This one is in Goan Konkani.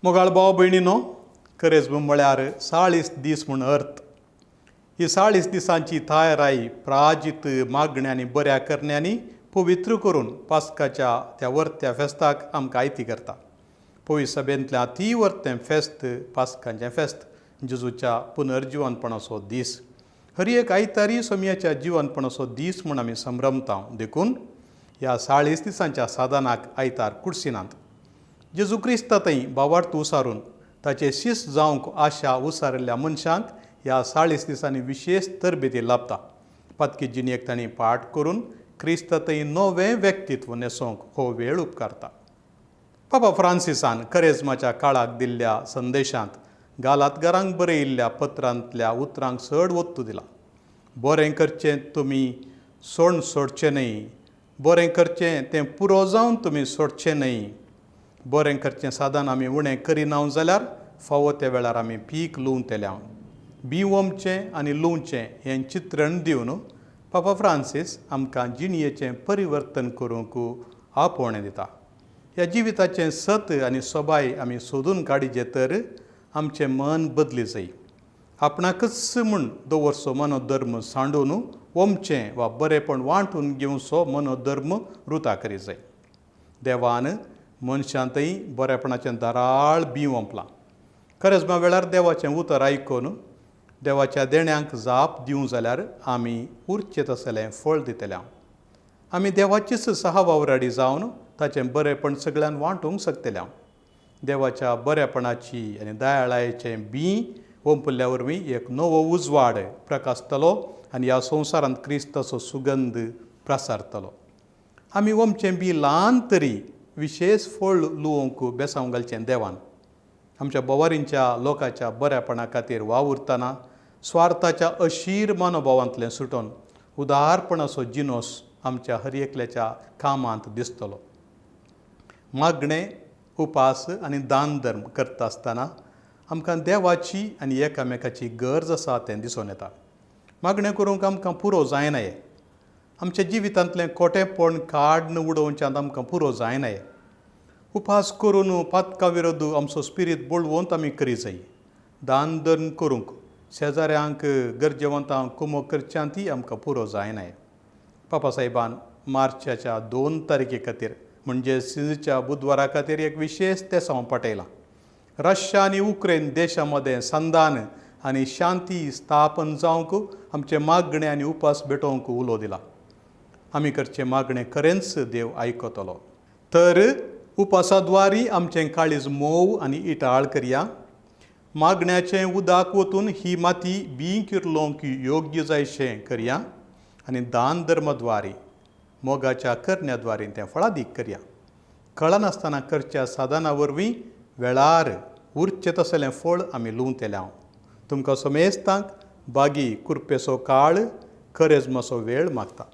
मोगाळ भाव भयणीनो, करेज्म म्हळ्यार 40 दीस म्हूण अर्थ. ही 40 दिसांची तयाराय प्राजीत मागण्यांनी बऱ्या करण्यांनी पवित्र करून पास्काच्या त्या वर्त्या फेस्ताक आमकां आयती करता. पवित्र सभेंतल्या ती वर्तें फेस्त पास्कांचें फेस्त, जेजूच्या पुनर्जिवनपणाचो दीस. हर एक आयतारी सोमयाच्या जिवनपणाचो दीस म्हूण आमी संभ्रमता. देखून ह्या 40 दिसांच्या साधनाक आयतार कुडसिनात. जेजू क्रिस्ता थंय भावार्थ उसारून ताचे शीस जावंक आशा उसारिल्ल्या मनशांक ह्या 40 दिसांनी विशेश तरबेती लाभता. पातकी जिणेक तांणी पाठ करून क्रिस्ता थंय नवें व्यक्तित्व न्हेसोवंक हो वेळ उपकारता. पापा फ्रांसिसान करेज्माच्या काळाक दिल्ल्या संदेशांत गालातगारांक बरयिल्ल्या पत्रांतल्या उतरांक चड वत्तू दिला. बरें करचें तुमी सोण सोडचें न्हय, बरें करचें तें पुरो जावन तुमी सोडचें न्हय. बरें करचें साधन आमी उणें करिना जाल्यार फावो त्या वेळार आमी पीक लुंवतले. बी ओमचें आनी लुंवचें हें चित्रण दिवन पापा फ्रांसीस आमकां जिणयेचें परिवर्तन करूंक आपोवणें दिता. ह्या जिविताचें सत आनी सोबाय आमी सोदून काडिजे तर आमचें मन बदली जाय. आपणाकच म्हूण दवरचो मनोधर्म सांडून ओमचें वा बरेंपण वांटून घेवचो मनोधर्म रुता करी जाय. देवान मनशांतय बरेपणाचें धाराळ बीं ओंपलां. करेज्मा वेळार देवाचें उतर आयकून देवाच्या देण्यांक जाप दिवं जाल्यार आमी उरचें तसलें फळ दितले. आमी देवाचीच सहावावराडी जावन ताचें बरेंपण सगळ्यान वांटूंक शकतले. देवाच्या बरेपणाची आनी दयाळायेचें बीं ओंपल्ल्या वरवीं एक नवो उजवाड प्रकाशतलो आनी ह्या संवसारांत क्रिस्ताचो सुगंध प्रसारतलो. आमी ओमचें बी ल्हान तरी विशेश फळ लुवंक बेसांव घालचें देवान. आमच्या बोवारींच्या लोकांच्या बऱ्यापणा खातीर वावुरतना स्वार्थाच्या अशीर मनोभावांतलें सुटोवन उदारपणाचो जिनोस आमच्या हर एकल्याच्या कामांत दिसतलो. मागणें, उपास आनी दान धर्म करता आसतना आमकां देवाची आनी एकामेकाची गरज आसा तें दिसून येता. मागणें करूंक आमकां पुरो जायना. आमच्या जिवितांतलें खोटेपण काड्न उडोवच्यांत आमकां पुरो जायना. उपास करून पातका विरोध आमचो स्पिरीत बळवंत आमी करी जाय. दान धर्म करूंक शेजाऱ्यांक गरजेवंतांक कुमक करच्यांतय आमकां पुरो जायना. पापा साहेबान मार्चाच्या 2 तारखे खातीर म्हणजे सिंजच्या बुधवारा खातीर एक विशेश तेसांव पाठयलां. रशिया आनी उक्रेन देशा मदें संधान आनी शांती स्थापन जावंक आमचे मागणें आनी उपास भेटोवंक उलो दिला. आमी करचें मागणें खरेंच देव आयकतलो. तर उपासाद्वारी आमचें काळीज मोव आनी इटाळ करया. मागण्याचें उदक वतून ही माती बीं किर्लोवंक योग्य जायशें करया आनी दान धर्मद्वारी मोगाच्या करण्याद्वारी तें फळादीक करया. कळनासतना करच्या साधना वरवीं वेळार उरचें तसलें फळ आमी लुंवतले. तुमकां समेस्तांक बागी कुरपेचो काळ, करेज्माचो वेळ मागता.